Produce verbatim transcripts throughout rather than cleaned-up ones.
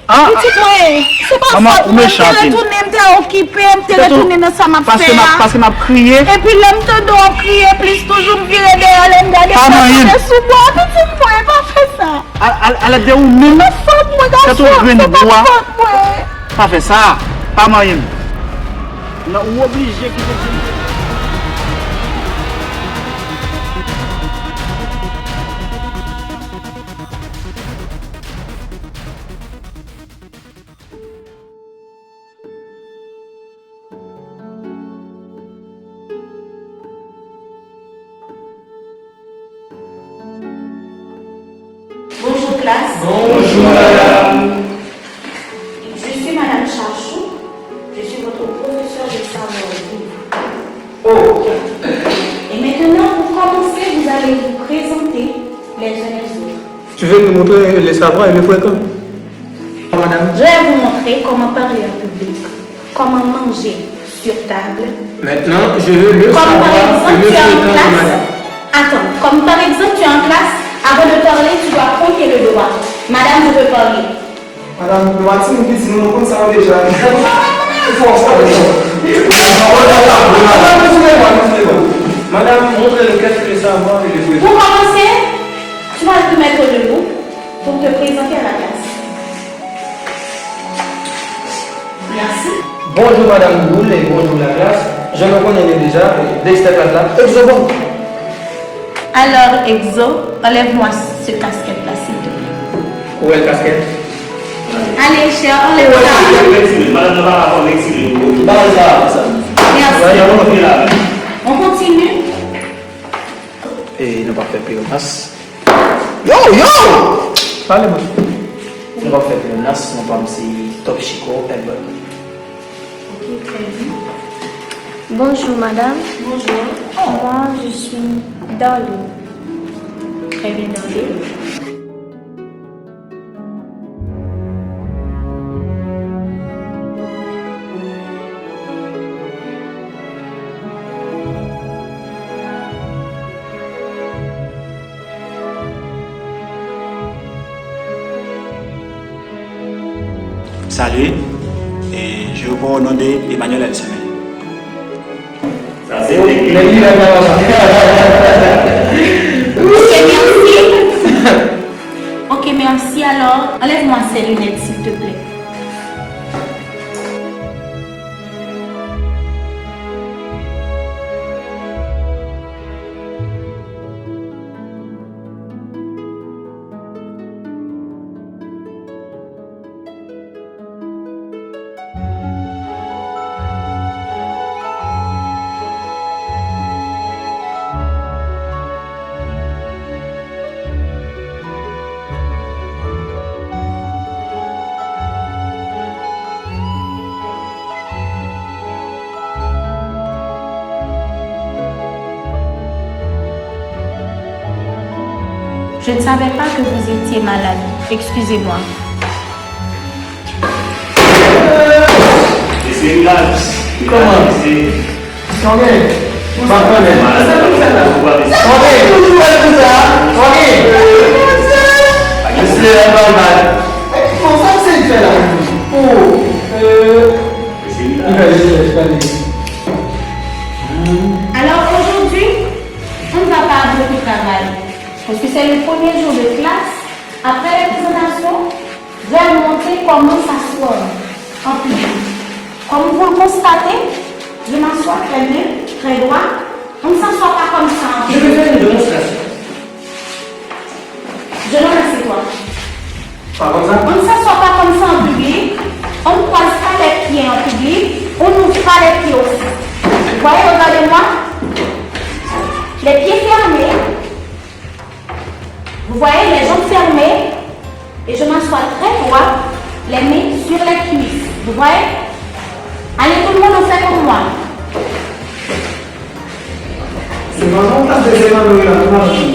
Pitit mwen, se pa fòt mwen, m te retounen, m te okipe, m te retounen nan sa m ap fè a. Paske m ap kriye. Epi lè m tande w ap kriye plis toujou, m vire dèyè, lè m gade sa tonbe sou mwen, pitit mwen, pa fè sa. Alède ou menm, tèt ou grenn bwa. Pa fè sa, pa manyen m. Non, ou oblije kite. Bonjour classe. Bonjour madame. Je suis madame Chachou. Je suis votre professeur de savoir-vivre. Oh. Et maintenant, pour commencer, vous allez vous présenter les uns les autres. Tu veux nous montrer le savoir et le fréquent? Madame. Je vais vous montrer comment parler en public, comment manger sur table. Maintenant, je veux le savoir et le fréquent de madame. Attends, comme par exemple, tu es en classe, avant de parler, tu dois pointer le doigt. Madame, je veux parler. Madame, nou pa timoun piti, nou, nou konn sa yo deja. Fò sa deja. Madame, montre-le qu'est-ce que le savoir et le fréquent. Pour commencer, tu vas te mettre debout pour te présenter à la classe. Merci. Bonjour Madame Boule et bonjour la classe. Je me connais bien déjà, Dexter Plat la, Exo Bank. Alors, Exo, enlève-moi ce casquette-là, s'il te plaît. Où est le casquette? Allez, cher, enlève ça. Madame, non, pas avant, excusez-moi. Bah, ça, ça. Merci. On continue. E nou p ap fè pleyonas. Yo, yo! Pale mwen. Nou p ap fè pleyonas, non pa m se Top Chico, Elbert. Ok, très bien. Bonjour, madame. Bonjour. Moi, je suis Darline. Très bien, Darline. Salut, et je vous parle au nom de Emmanuel Elsemin. Sa se teknik. Ok, merci. Ok, merci. Alors, enlève-moi ces lunettes, s'il te plaît. Je ne savais pas que vous étiez malade. Excusez-moi. Mesye, medam, kòman? Sa w gen? M pa konnen. Sa w gen? Toujou wè l konsa. Sa w gen? Mesye, lè pa mal. Bon, sa misye fè la? Oh, euh, li fè rechèch, gade. Alors aujourd'hui, on ne va pas beaucoup travailler. Parce que c'est le premier jour de classe. Après la présentation, je vais vous montrer comment s'asseoir en public. Comme vous le constatez, je m'assois très bien, très droit. On ne s'assoit pas comme ça en public. Je vais faire une démonstration. Jeune homme, assieds-toi. Pas comme ça. On ne s'assoit pas comme ça en public. On ne croise pas les pieds en public. On n'ouvre pas les pieds aussi. Vous voyez, regardez-moi. Les pieds fermés. Vous voyez, les jambes fermées. Et je m'assois très droit, les mains sur les cuisses. Vous voyez? Allez, tout le monde, on fait comme moi. Se manman ou k ap bezwen manman wi la, nou pa janm.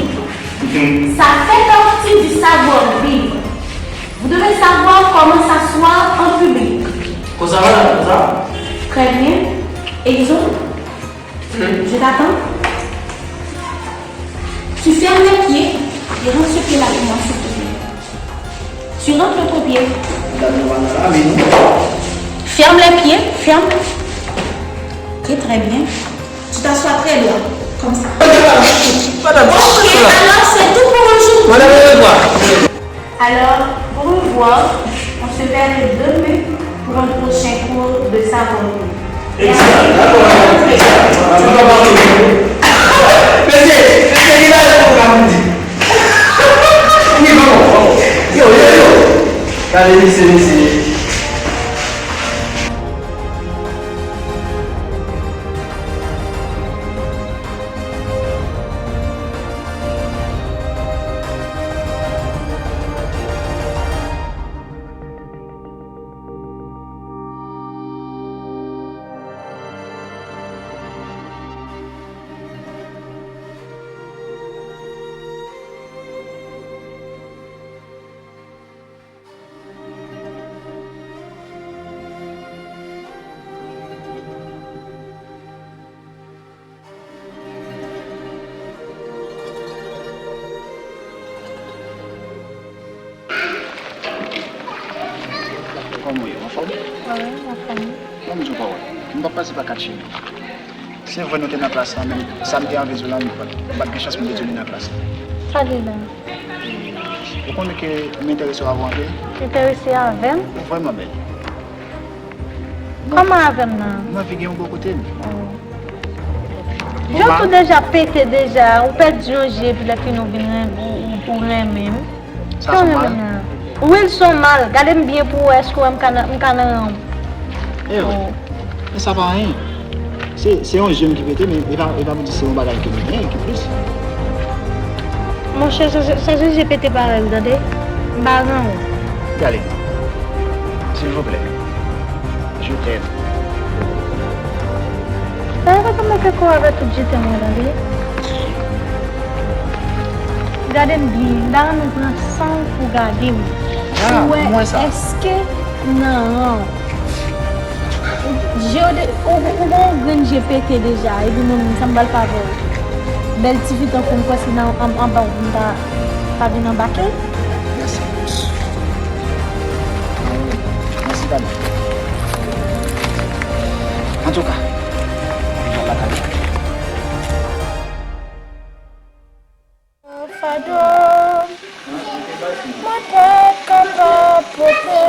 Ça fait partie du savoir-vivre. Vous devez savoir comment s'asseoir en public. Konsa, madam, konsa. Très bien. Exo, je t'attends. Tu fermes les pieds et rentre ce pied-là pour moi, s'il te plaît. Tu rentres l'autre pied. Ferme les pieds, ferme. Ok, très bien. Tu t'assois très droit, comme ça. Ok, alors c'est tout pour aujourd'hui. Alors, au revoir. On se verra demain pour un prochain cours de savoir-vivre. Mesye, mesye, li la pou ka mouri. Wi, bon, bon. Yo, yo, yo. Gade misye, mesye. Kòman w ye? Anfòm? Wi, anfòm. Ban m di w pawòl. M p ap pase pa kat cheri. Se vre nou te nan klas la, men sa m te anvi di w la, m pa t, m pa t gen chans pou m te di w li nan klas la. Sa gen la? Ou konnen ke m enterese w avè w anpil? Enterese avè m? Ou vrèman bèl. Kòman avè m nan? M anvi gen yon bò kote m. Oh. Je w tou deja pete deja, ou pèdi yon je, epi lè fini w vin ren-, ou, ou, ou renmen m. Sa se yon mal? Wi, l se yon mal. Gade m byen pou w wè èske w wè m ka nan, m ka nan ran w. E wi. Oh. Men sa pa anyen. Se, se yon je m ki pete, men e pa, e pa pou di se yon bagay ke m genyen ki plis. Monchè, sa, sa, sa se je pete parèy ou, tande? M pa ran w. Gade, silvouplè. Je t'aime. Sa yo pa ka mete kò avè tout je t'aime mwen, tande. Gade m byen, m ta renmen pran san w pou w gade m. Ah, pou wè, m wè sa. Èske m nan ran w? Je w de, ou, ou gon yon grenn je pete deja, epi mwen menm, sa m pral fè avè w? Bèl tifi tankou m, kwè se nan, an, anba w pou m ta, ta vin anbake? Mèsi. Mèsi, Dani. Antouka, m ap pataje. Fado, mwen pa t kapab pote.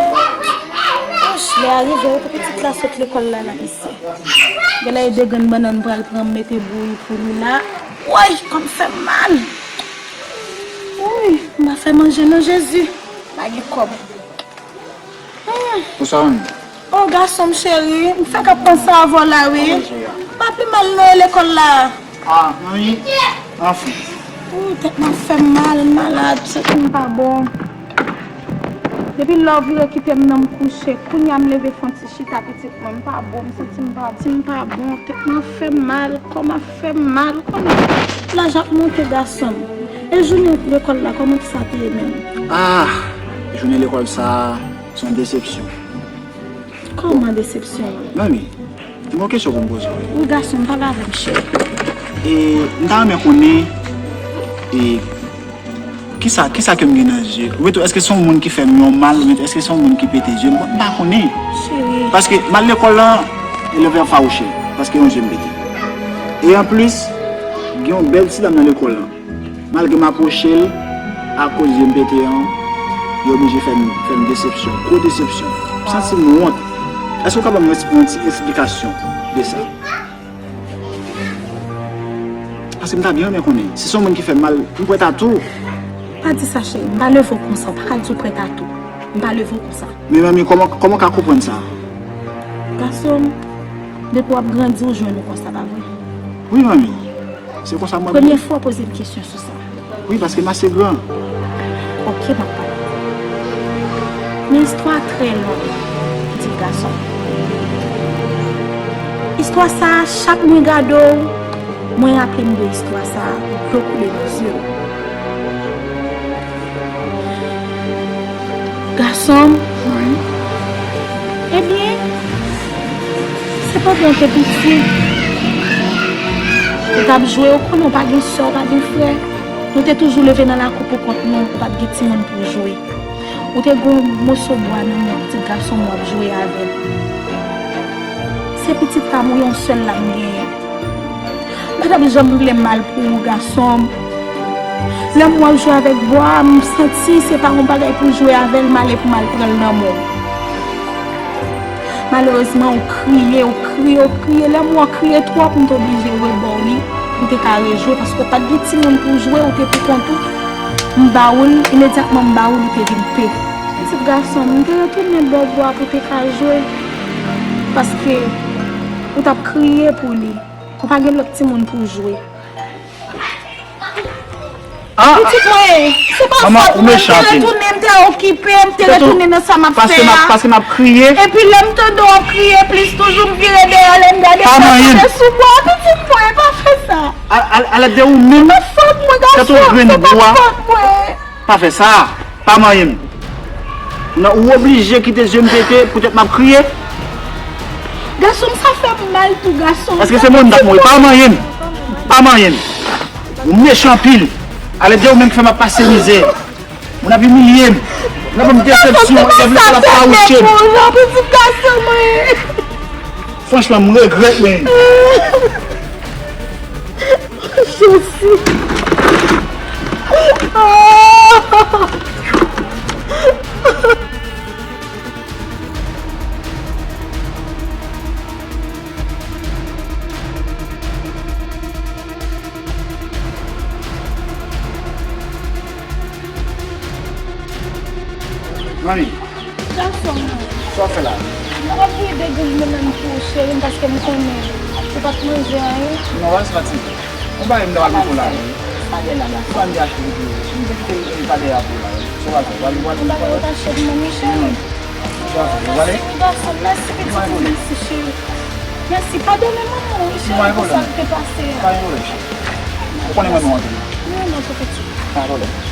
Wouch, lè a rive, wote pitit la sot lekòl la, l ap isi. Genlè e de grenn bannann pral pran m mete bouyi pou li la. Woy, kò m fè m mal. Woy, m pa fè manje non, Jezi. Pa gen kòb. Hmm. Ou sa menm? Oh, gason m cheri, m fèk ap panse avè w la, wi. Kòman l ye a? Pa pi mal non, e lekòl la. Ah, manmi, anfen. Ooh, tèt mwen ap fè m mal, m malad, santi m pa bon. Depi lè w vire kite m nan, m kouche. Kounye a m leve fè yon ti chita, pitit mwen, m pa bon, m santi m pa bon. Santi m pa bon, tèt mwen ap fè m mal, kò m ap fè m mal, kòman laj ap monte, gason m. E jounen lekòl la, kòman sa te ye menm? Ah, jounen lekòl sa, se yon desepsyon. Kòman desepsyon an? Manmi, m gen yon kesyon pou m poze w. Wi, gason m, pale avè m, cheri. E, m ta renmen konnen, e, kisa, kisa ke m gen nan je? Oubyen tou, èske se yon moun ki fè m yon mal, oubyen tou, èske se yon moun ki pete je m? M pa konnen. Cheri. Paske m al lekòl la, elèv yo ap fawouche, paske yon je m pete. E anplis, gen yon bèl ti dam nan lekòl la. Malgre m apwoche l, akoz je m pete an, li oblije fè m, fè m desepsyon, gwo desepsyon. M santi m wont. Èske w ka ban m yon, yon ti esplikasyon de sa? Paske m ta byen renmen konnen. Si se yon moun ki fè m mal, m prèt a tou. Pa di sa, cheri. M pa leve w konsa. W pa ka di w prèt a tou. M pa leve w konsa. Men manmi, kòman, kòman w ka konprann sa? Gason m, depi w ap grandi, w jwenn ou konsa, pa vre? Wi, manmi. Se konsa mwen ye. Premye fwa w poze m kesyon sou sa. Wi, paske m ase gran. Oke, m ap pale. Men istwa a trè long, pitit gason m. Istwa sa a, chak mwen gade w, mwen raple m de istwa sa a, dlo koule nan zye m. Gason m. Wi. Ebyen, se pandan w te piti, ou t ap jwe, ou konnen w pa gen sè, w pa gen frè. Nou te toujou leve nan lakou pou kont nou, ou pa t gen timoun pou w jwe. Ou te gen yon moso bwa nan men w, ti gason m w ap jwe avè l. Se pitit pa m wi, yon sèl la m genyen. M pa t ap janm vle mal pou ou, gason m. Lè m wè w jwe avèk bwa a, m santi se pa yon bagay pou jwe avè l, m ale pou m al pran l nan men w. Malerezman, ou kriye, ou kriye, ou kriye. Lè m wè w kriye twòp, m te oblije rebò w li pou w te ka rejwe, paske w pa t gen timoun pou w jwe, ou te pou kont ou. M ba ou l, imedyatman m ba ou l, ou te vin pe. Pitit gason m, m te retounen bò bwa pou w te ka jwe, paske ou t ap kriye pou li. Ou pa gen lòt timoun pou w jwe. Ah! Pitit mwen, se pa fòt mwen, m te retounen, m te okipe, m te retounen nan sa m ap fè a. Paske m ap kriye. Epi lè m tande w ap kriye plis toujou, m vire dèyè, lè m gade, m gade sou bwa, pitit mwen, pa fè sa. Alèt de ou menm, tèt ou grenn bwa. Pa fè sa. Pa manyen m. Nan, ou oblije kite zye m pete poutèt m ap kriye? Gason m, sa fè m mal tou, gason m. Èske se moun m t ap mouri? Pa manyen m. Pa manyen m. Ou mechan anpil. Alèt de ou menm ki fè m ap pase mizè. Moun ap imilye m. Moun ap ban m desepsyon, epi l ap fawouche m. Pitit gason mwen. Franchman, m regrèt, men. Jezi. Mami. Gason mwen. Sa w ap fè la? Mwen ap voye de goud mwen menm pou ou, cheri m, paske m konnen ou pa t manje anyen. Non, pa fatige. Yon bagay m ta pral pou la, wi. Sa de la, gason. Ou pa vin achte pou ou. M te kite l pa dèyè pou la, wi. Sa w pral fè? W pral, w pral, w pral. Ou pa vin achte pou mwen, cheri. Sa w pral fè? W pral ale? Mèsi, wi, gason. Mèsi, pitit mwen. Mèsi, cheri. Mèsi, padone manman w, wi, cheri, pou sa k te pase a. Pa gen pwoblèm, cheri. Ou konnen mwen menm anpil. Mwen renmen w tou, pitit. Pa gen pwoblèm.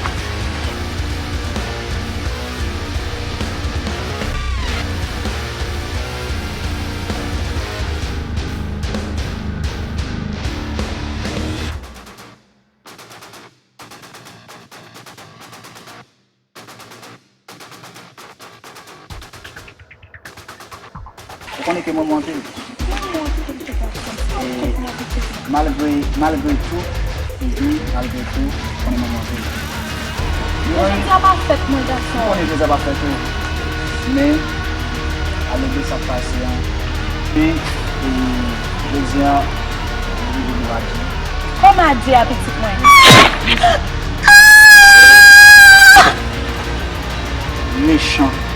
Ou konnen ke mwen manke l. E malgre, malgre tou, mhm, malgre tou, ou konnen mwen manke l. Jodi a pa fèt mwen, gason. Ou konnen jodi a pa fèt ou. Men, ale de sa k pase an. Men, e, jodi a, ou rive nou pa di. Kòman a di a, pitit mwen? Mechan.